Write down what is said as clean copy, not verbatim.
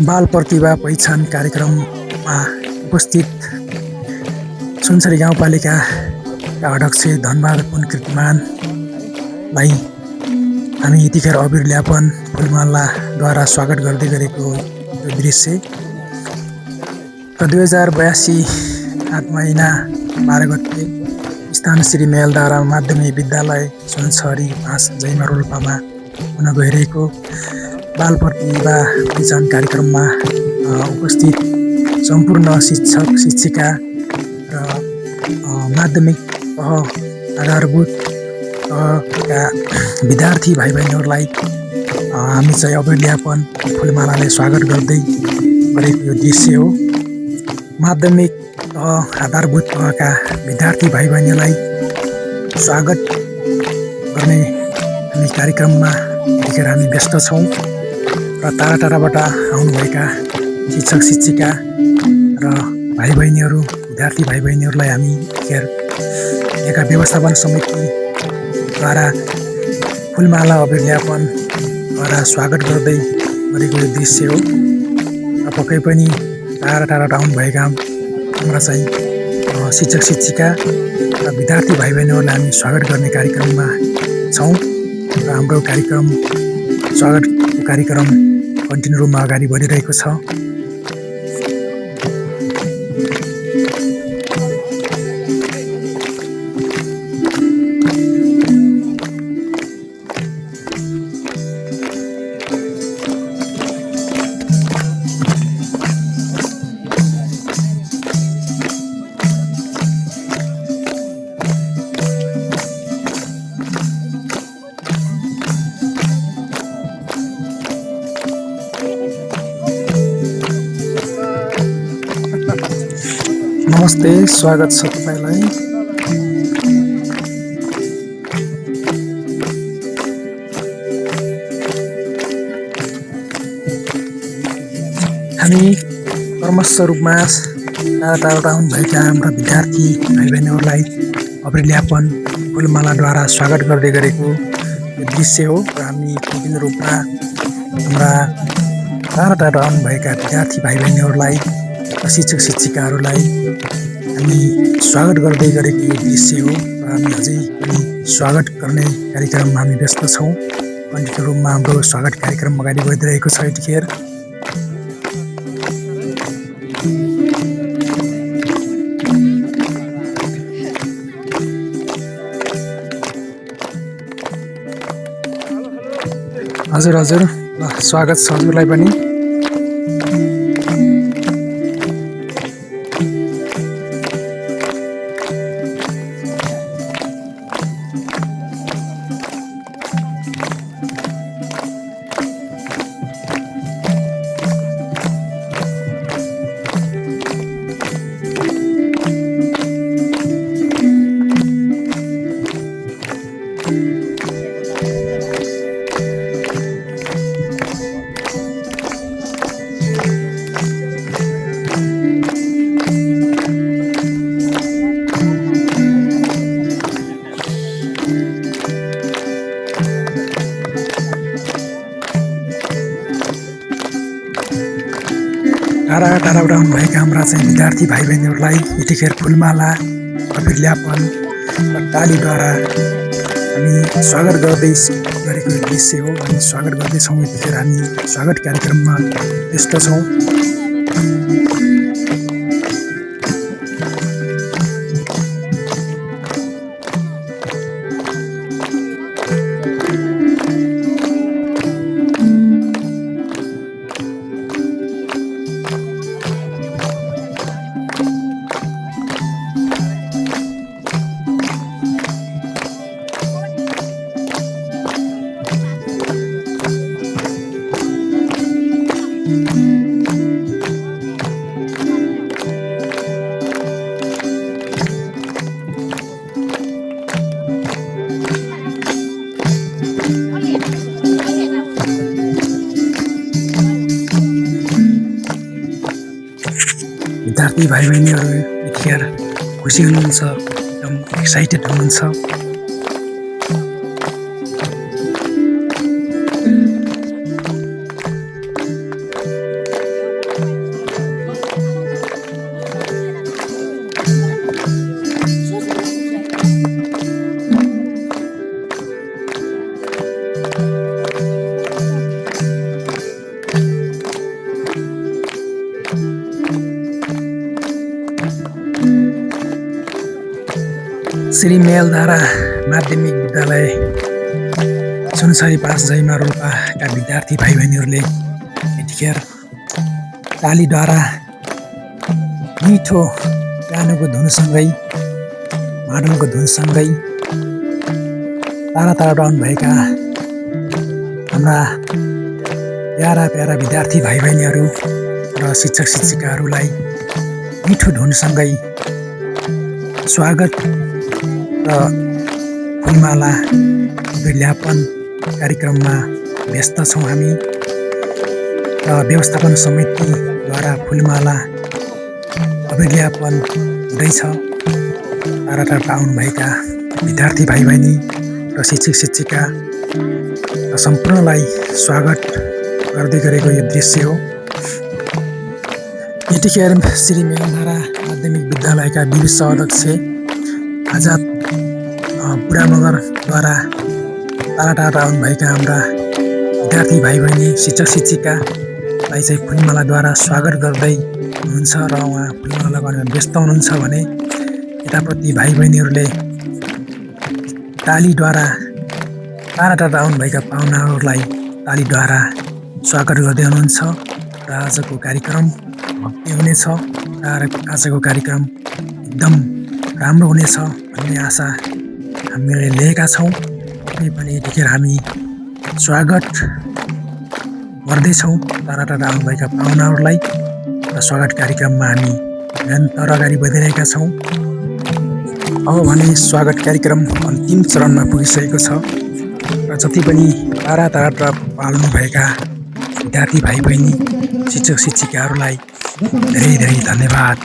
बाल प्रतिभा पहिचान कार्यक्रममा उपस्थित सुनसरी गाउँपालिकाका अध्यक्ष धनबहादुर पुन कीर्तिमानलाई हामी यतिखेर अबिर ल्यापन फुलमालाद्वारा स्वागत गर्दै गरेको यो दृश्य र 2082 हात महिना 12 गते स्थान श्री मेलधारा माध्यमिक विद्यालय सुनसरी 5 जैमा रोल्पामा हुन गइरहेको बाल प्रतिभा पहिचान कार्यक्रममा उपस्थित सम्पूर्ण शिक्षक शिक्षिका र माध्यमिक तह आधारभूत तहका विद्यार्थी भाइ बहिनीहरूलाई हामी चाहिँ अभिल्यापन फुलमालाले स्वागत गर्दै गरेको यो दृश्य हो। माध्यमिक तह आधारभूत तहका विद्यार्थी भाइ बहिनीलाई स्वागत गर्ने हामी कार्यक्रममा यतिखेर हामी व्यस्त छौँ र टाढा टाढाबाट आउनुभएका शिक्षक शिक्षिका र भाइ बहिनीहरू विद्यार्थी भाइ बहिनीहरूलाई हामी यतिखेर यहाँका व्यवस्थापन समितिद्वारा फुलमाला अभिल्यापनद्वारा स्वागत गर्दै गरेको यो दृश्य हो। र पक्कै पनि टाढा टाढाबाट आउनुभएका हाम्रा चाहिँ शिक्षक शिक्षिका र विद्यार्थी भाइ बहिनीहरूलाई हामी स्वागत गर्ने कार्यक्रममा छौँ र हाम्रो कार्यक्रम स्वागतको कार्यक्रम कन्टिन्यू रूपमा अगाडि बढिरहेको छ। नमस्ते, स्वागत छ तपाईलाई। हामी क्रमशः रूपमा टाढा टाढाबाट आउनुभएका हाम्रा विद्यार्थी भाइ बहिनीहरूलाई अभिल्यापन फुलमालाद्वारा स्वागत गर्दै गरेको यो दृश्य हो र हामी विभिन्न रूपमा हाम्रा टाढा टाढा आउनुभएका विद्यार्थी भाइ बहिनीहरूलाई शिक्षक शिक्षिकाहरूलाई हामी स्वागत गर्दै गरेको यो दृश्य हो र हामी अझै पनि स्वागत गर्ने कार्यक्रममा हामी व्यस्त छौँ। कन्टिन्यू रूपमा हाम्रो स्वागत कार्यक्रम अगाडि बढिरहेको छ। यतिखेर हजुर हजुर ल स्वागत छ हजुरलाई पनि। टाढा टाढाबाट आउनुभएका हाम्रा चाहिँ विद्यार्थी भाइ बहिनीहरूलाई यतिखेर फुलमाला अभिल्यापन र तालीद्वारा हामी स्वागत गर्दै गरेको दृश्य हो। हामी स्वागत गर्दैछौँ। यतिखेर हामी स्वागत कार्यक्रममा व्यस्त छौँ। विद्यार्थी भाइ बहिनीहरू यतिखेर खुसी हुनुहुन्छ, एकदम एक्साइटेड हुनुहुन्छ। श्री मेलधारा माध्यमिक विद्यालय सुनसरी 5 जैमा रोल्पाका विद्यार्थी भाइ बहिनीहरूले यतिखेर तालीद्वारा मिठो गानाको धुनसँगै मादलको धुनसँगै टाढा टाढा आउनुभएका हाम्रा प्यारा प्यारा विद्यार्थी भाइ बहिनीहरू र शिक्षक शिक्षिकाहरूलाई मिठो धुनसँगै स्वागत र फुलमाला विज्ञापन कार्यक्रममा व्यस्त छौँ हामी र व्यवस्थापन समितिद्वारा फुलमाला विज्ञापन हुँदैछ। टाढा टाढा आउनुभएका विद्यार्थी भाइ बहिनी र शिक्षक शिक्षिका र सम्पूर्णलाई स्वागत गर्दै गरेको यो दृश्य हो। यतिखेर श्री मेलधारा माध्यमिक विद्यालयका विवि अध्यक्ष आजाद बुढामगरद्वारा टाढा टाढा आउनुभएका हाम्रा विद्यार्थी भाइ बहिनी शिक्षक शिक्षिकालाई चाहिँ फुलमालाद्वारा स्वागत गर्दै हुनुहुन्छ र उहाँ फुलमाला गर्न व्यस्त हुनुहुन्छ भने यताप्रति भाइ बहिनीहरूले तालीद्वारा टाढा टाढा आउनुभएका पाहुनाहरूलाई तालीद्वारा स्वागत गर्दै हुनुहुन्छ र आजको कार्यक्रम भव्य हुनेछ र आजको कार्यक्रम एकदम राम्रो हुनेछ भन्ने आशा हामीले लिएका छौँ। पनि यतिखेर हामी स्वागत गर्दैछौँ टाढा टाढा आउनुभएका पाहुनाहरूलाई र स्वागत कार्यक्रममा हामी निरन्तर अगाडि बढिरहेका छौँ। अब भने स्वागत कार्यक्रम अन्तिम चरणमा पुगिसकेको छ र जति पनि टाढा टाढा पाल्नुभएका विद्यार्थी भाइ बहिनी शिक्षक शिक्षिकाहरूलाई धेरै धेरै धन्यवाद।